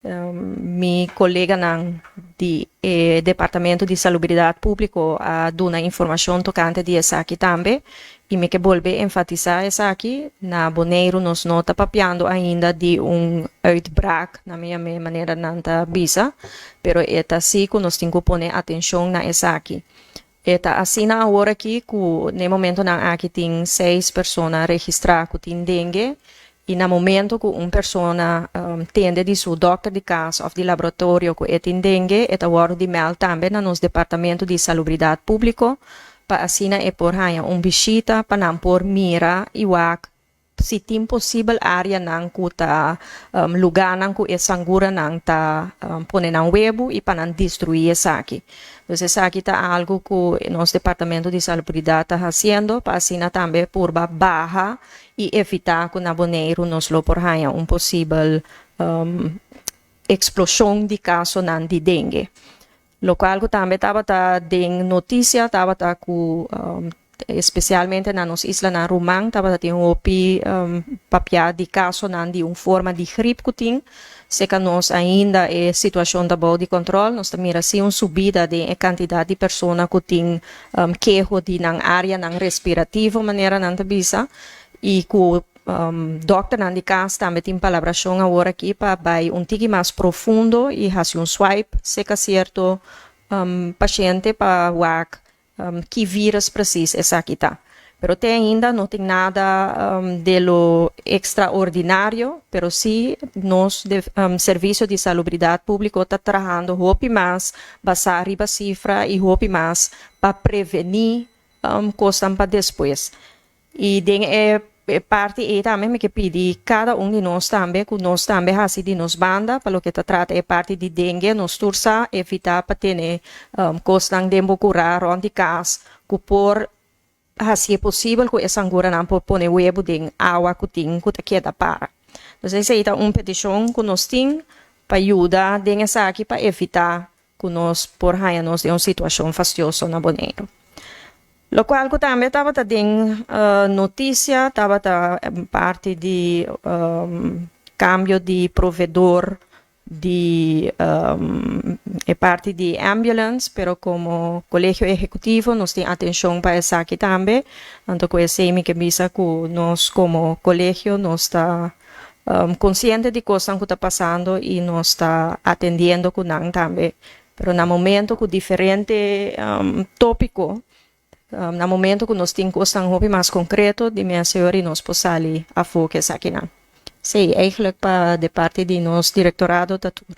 Mi koleganan di e Departamento di Salubridat Públiko a duna informashon tokante di esaki tambe i mi ke bolbe enfatisá esaki. Na Boneiru nos no ta papiando ainda di un uitbraak na mi yam'é manera nan ta bisa, pero e ta si ku nos tin ku pone atenshon na esaki. E ta asina awor aki ku n'e momentonan aki tin seis persona registrá ku tin dengue i na momento ku un persona tende di su dòkter di kas òf di laboratorio ku e tin dengue e ta wòrdu di mèld tambe na nos Departamento di Salubridat Públiko pa asina e por haña un bishita pa nan por mira i wak si tin posibel áreanan ku ta lugánan ku e sanguranan ta pone nan webu i pa nan destruí esaki. Dus esaki ta algu ku nos Departamento di Salubridat ta hasiendo pa asina tambe purba baha i evitá ku na Boneiru nos lo por haña un posibel eksploshon di kasonan di dengue. Lokual ku tambe tabata den notisia tabata ku espesialmente na nos islanan ruman tabata tin hopi papia di kasonan di un forma di grip ku tin. Seka nos ainda e situashon ta bou di kòntròl. Nos ta mira si un subida den e kantidat di persona ku tin keho di nan áreanan respirativo manera nan ta bisa i ku Dòkternan di kas tambe tin palabrashon awor aki pa bai un tiki mas profundo i hasi un swipe seka sierto pashente pa wak ki vírus presis esaki ta. Pero te ainda no tin nada de lo ekstraordinario, pero si nos Servisio di Salubridat Públiko ta trahando hopi mas basá riba sifra i hopi mas pa prevení kosnan pa despues. I den e parti ei tambe mi ke pidi kada un di nos tambe ku nos tambe hasi di nos banda pa loke ta trata e parti di dengue. Nos tur sa evitá pa tene kosnan den bo kurá rònt di kas ku por hasié posibel ku e sanguranan por pone webu den awa ku tin ku ta keda para. Entonces esei ta un petishon ku nos tin pa yuda den esaki pa evitá ku nos por haña nos den un situashon fastioso na Boneiru. Lokual ku tambe tabata den notisia tabata parti di kambio di provedor di e parti di ambulance, pero komo Kolegio Ehekutivo nos tin atenshon pa esaki tambe, anto ku esei mi ke bisa ku nos komo kolegio nos ta konsiente di kosnan ku ta pasando i nos ta atendiendo ku nan tambe. Pero na momento ku diferente tópiko, na momento ku nos tin kosnan hopi mas konkreto, di mi asegura i nos por sali afó ku esakinan. Sí, eigenlijk pa de parti di nos direktorado ta tur.